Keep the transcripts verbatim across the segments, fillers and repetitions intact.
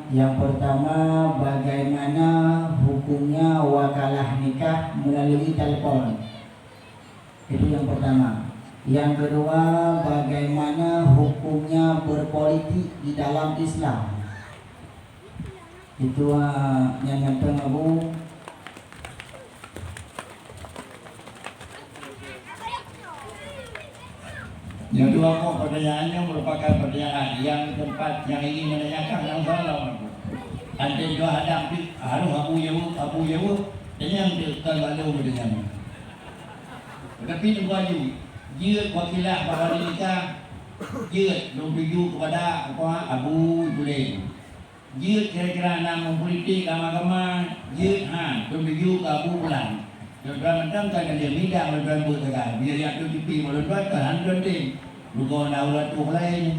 Yang pertama, bagaimana hukumnya wakalah nikah melalui telepon? Itu yang pertama. Yang kedua, bagaimana hukumnya berpolitik di dalam Islam? Itu, ah, nyang ganteng, Abu. Yang dua kok pertanyaan nyoe merupakan pertanyaan yang tempat yang ingin menanyakan langsung lawan aku. Andai dua hadang pih harus Abu jaweueb, Abu jaweueb, dan nyang tu kan lalu berdengar. Tetapi tunggu aju, jeuet wakilah bahwa nikah, jeuet lôn tuju kepada apa, Abu Ibrahim. Jeuet kira-kira na meupolitik agama-agama, jeuet han, lôn tuju keu Abu Pulan. Lôn tuan mantong ka lôn mida lôn tuan buet sagai. Biar jak tu tipi lôn tuan ka han lôn tem. Rugoe na ulat tuh lain.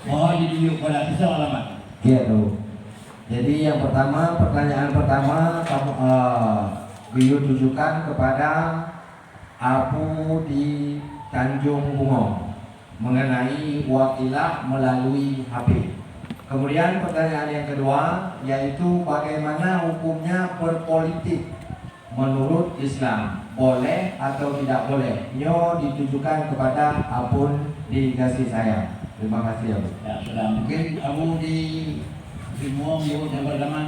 Mohon ditunjuk pada pisau alamat. Ya, tu. Jadi yang pertama, pertanyaan pertama kamu, eh, beliau tujukan kepada Abu di Tanjung Bungong mengenai wakilah melalui H P. Kemudian pertanyaan yang kedua, yaitu bagaimana hukumnya berpolitik menurut Islam, boleh atau tidak boleh? Nyoe ditujukan kepada Apun di Kasih Sayang. Terima kasih, Abu. Ya, sudah. Mungkin Abu di Bungong, Abu yang pertama.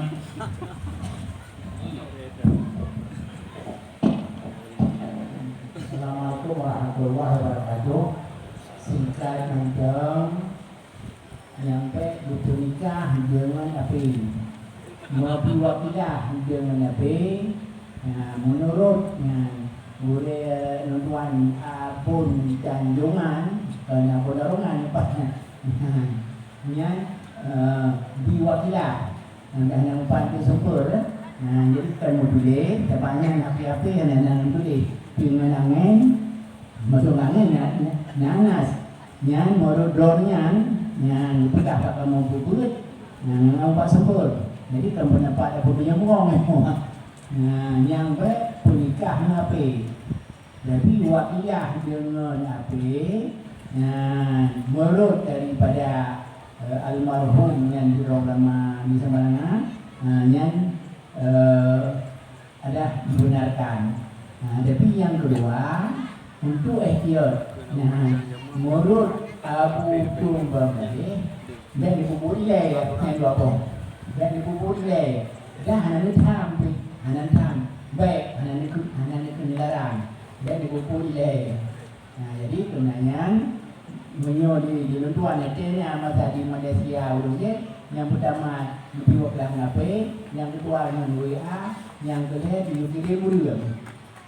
Assalamualaikum warahmatullahi wabarakatuh. Singkat mantong, nyang bèk beupeunikah deungon api. Meupeuwakilah deungon api, nah, meunurot nyan, gurèe lôn tuan Apun Tanjongan, kon Apun Dorongan, nyan, eh, biwakilah. Nah, dah nyang pat teuseupôt, eh. Nah, jadi kan meutuléh, teuma nyan api-api hana nyang tuléh. Pi ngon angén, masuk angén na-, na-, nanas. Nyan meurot droe nyan, nyan geupeugah bak kamoe peubuet, nyan ngon pat seupôt. Jadi kan peundapat Abu Dunia Buong. Nah, nyang bèk peunikah ngon api. Jadi, wakilah deungon api, nyan, meurot daripada, eh, almarhum nyan sidroe ulama di Samalanga, eh, nyan, eh, adah dibenarkan. Nah, tapi nyang keudua, untuk ihtiyat, nah, meurot Abu Tung Bambaleh, bèk dipeubuet ilèe, nyang dua boh. Bèk dipeubuet ilèe. Dah hana neutham pih, hana neutham. Bèk, hana neukeu-, hana neukeu neularang. Bèk dipeubuet ilèe. Nah, jadi keunan nyan, meunyoe di, di lôn tuan, nyan masa di Malaysia ulôn jih, nyang peutama neupiôh blah ngape, nyang keudua ngon W A, nyang keulhèe di U K D ureueng.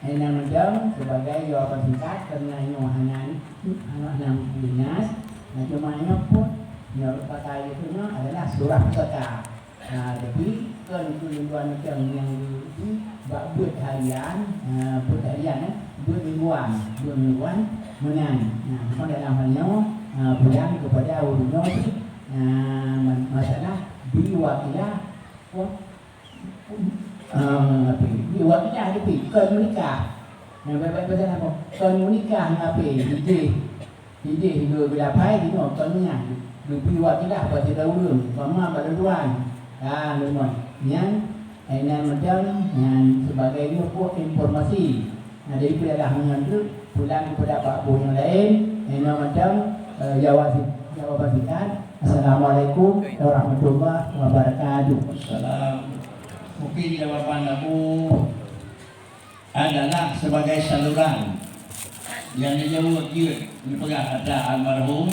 Hana mantong, sebagai jawaban singkat, karena nyoe hana, hana, hana dinas, nah, cuma nyoe pun, nyoe pakai itu nyoe adalah surah pusaka. Nah, jadi, kon keu lôn tuan macam nyang di, di, bak buet harian, ah, buet harian, eh, buet mingguan, buet mingguan, meunan. Nah, maka dalam hal nyoe, ah, pulang kepada ureueng nyoe, ah, ma-, masalah biwakilah, oh, ah, api? Biwakilah api? Kon meunikah. Nah, baik-baik pesan apa? Kon meunikah ngon api? Idéh. Idéh geu-, geulapai jinoe kon nyan, geubri wakilah bak sidroe ureueng, umpama bak lôn tuan. Ha, lôn tuan. Nyan, eh, nyan macam, nyan sebagai nyoe kok informasi. Nah, jadi peue adalah meunyoe treuk pulang keupada bak boh nyang laén, eh, nyan macam, eh, jawab si-, jawaban singkat. Assalamualaikum warahmatullahi wabarakatuh. Salam. Mungkin jawaban Abu adalah sebagai saluran nyang neujaweueb jeuet neupeugah atra almarhum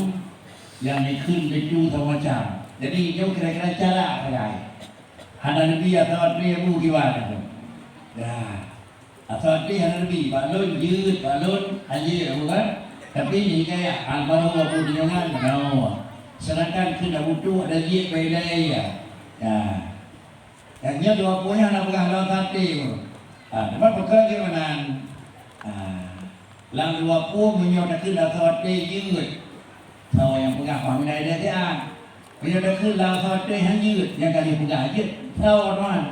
nyang neukheun teuntèe saboh macam. Jadi, nyoe kira-kira cara sagai. Hana neubi atra-atra bu kiban tu. Ya. Atra-atra hana neubi, bak lôn jeuet, bak lôn hana jeuet, bukan? Tapi hikayat almarhum Abu Tunjungan, nyoe. Sedangkan kheun Abu tu ada jeuet bak ilèe, ya. Ya. Nyang nyoe dua puluh nyan na peugah lam sate pun. Ha, teuma peugah lé meunan. Ha, lam dua puluh meunyoe takheun lam sate jeuet. Soe nyang peugah Muhammad Hidayat Sihat. Meunyoe takheun lam sate han jeuet, nyang ka jipeugah jeuet. Soe tuan?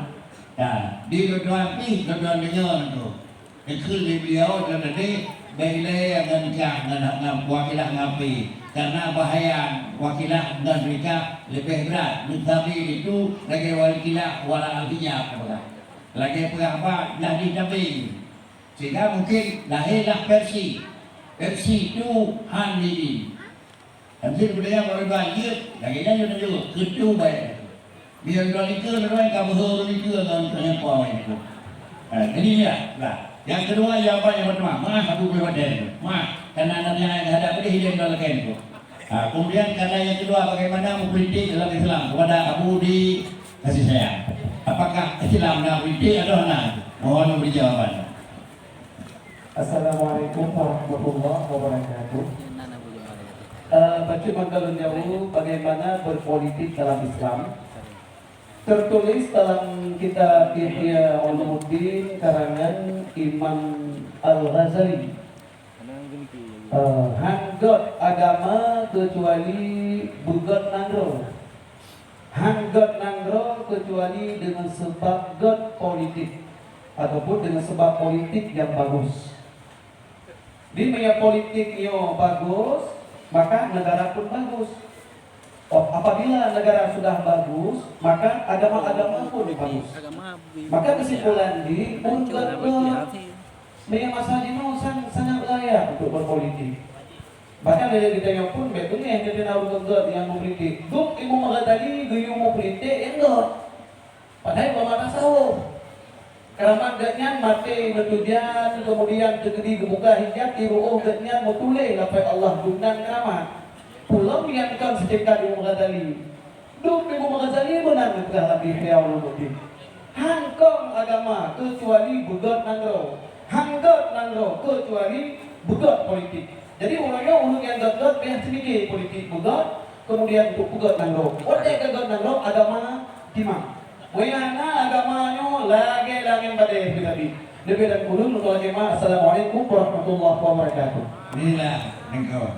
Ha, di lôn tuan pih, lôn tuan deungoe tu. Geukheun lé beliau lom tadi, bèk ilèe ngon kah, ngon, ngon wakilah ngon api. Karena bahaya wakilah ngon rika leubeh brat. Meusabe itu lagèe wakilah wala al-hijab, lagèe peugah ba nyang di tabeng. Sehingga mungkin lahirlah versi. Versi itu han ini. Tapi budaya orang tua jeuet, lagèe nyan jeuet, jeuet, keutu baik. Biar dua liter, dua ka beuhe dua liter ngon, ngon poin tu. Eh, jadi ya, lah. Yang kedua, ya apa yang pertama? Maaf, aku boleh badan. Maaf, karena nanti yang ada pedih dia dua lagi tu. Ah, kemudian karena yang kedua, bagaimana mengkritik dalam Islam kepada Abu di kasih sayang? Apakah Islam nak kritik atau nak? Mohon beri jawaban. Assalamualaikum warahmatullahi wabarakatuh. Eh, bacut mantong lôn jaweueb, bagaimana berpolitik dalam Islam? Tertulis dalam kitab Ihya Ulumuddin karangan Imam Al-Ghazali. Eh, han gèt agama keucuali beugèt nanggroe. Han gèt nanggroe keucuali deungon seubab gèt politik ataupun deungon seubab politik nyang bagus. Di meunyoe politik nyoe bagus, maka negara pun bagus. Oh, apabila negara sudah bagus, maka agama-agama pun bagus. Maka kesimpulan di untuk meunyoe masa jinoe sang-, sangat layak untuk berpolitik. Bahkan dari kita nyoe pun bèk beungèh dari na ureueng gèt nyang meupolitik. Dum Imam Ghazali geuyue meupolitik nyang gèt. Padahai ulama tasawuf. Keramat geuhnyan maté meutujan, kemudian teukeudi geubuka hijab, di ru'uh geuhnyan meutuléh lafai Allah, geunan keramat. Peulom nyang kon seutingkat Imam Ghazali. Dum Imam Ghazali meunan geupeugah lam Ihya Ulumuddin. Han kong agama keucuali beugèt nanggroe. Han gèt nanggroe keucuali beugèt politik. Jadi, uroe nyoe ureueng nyang gèt-gèt bèk seumiké politik beugèt, kemudian untuk peugèt nanggroe. Watèe ka gèt nanggroe, agama timang. Meunyoe na agama nyoe lagèe langèt badèe teubi. Leubeh dan kureueng, meutuah jeumaah. Assalamualaikum warahmatullahi wabarakatuh. Inilah nanggroe.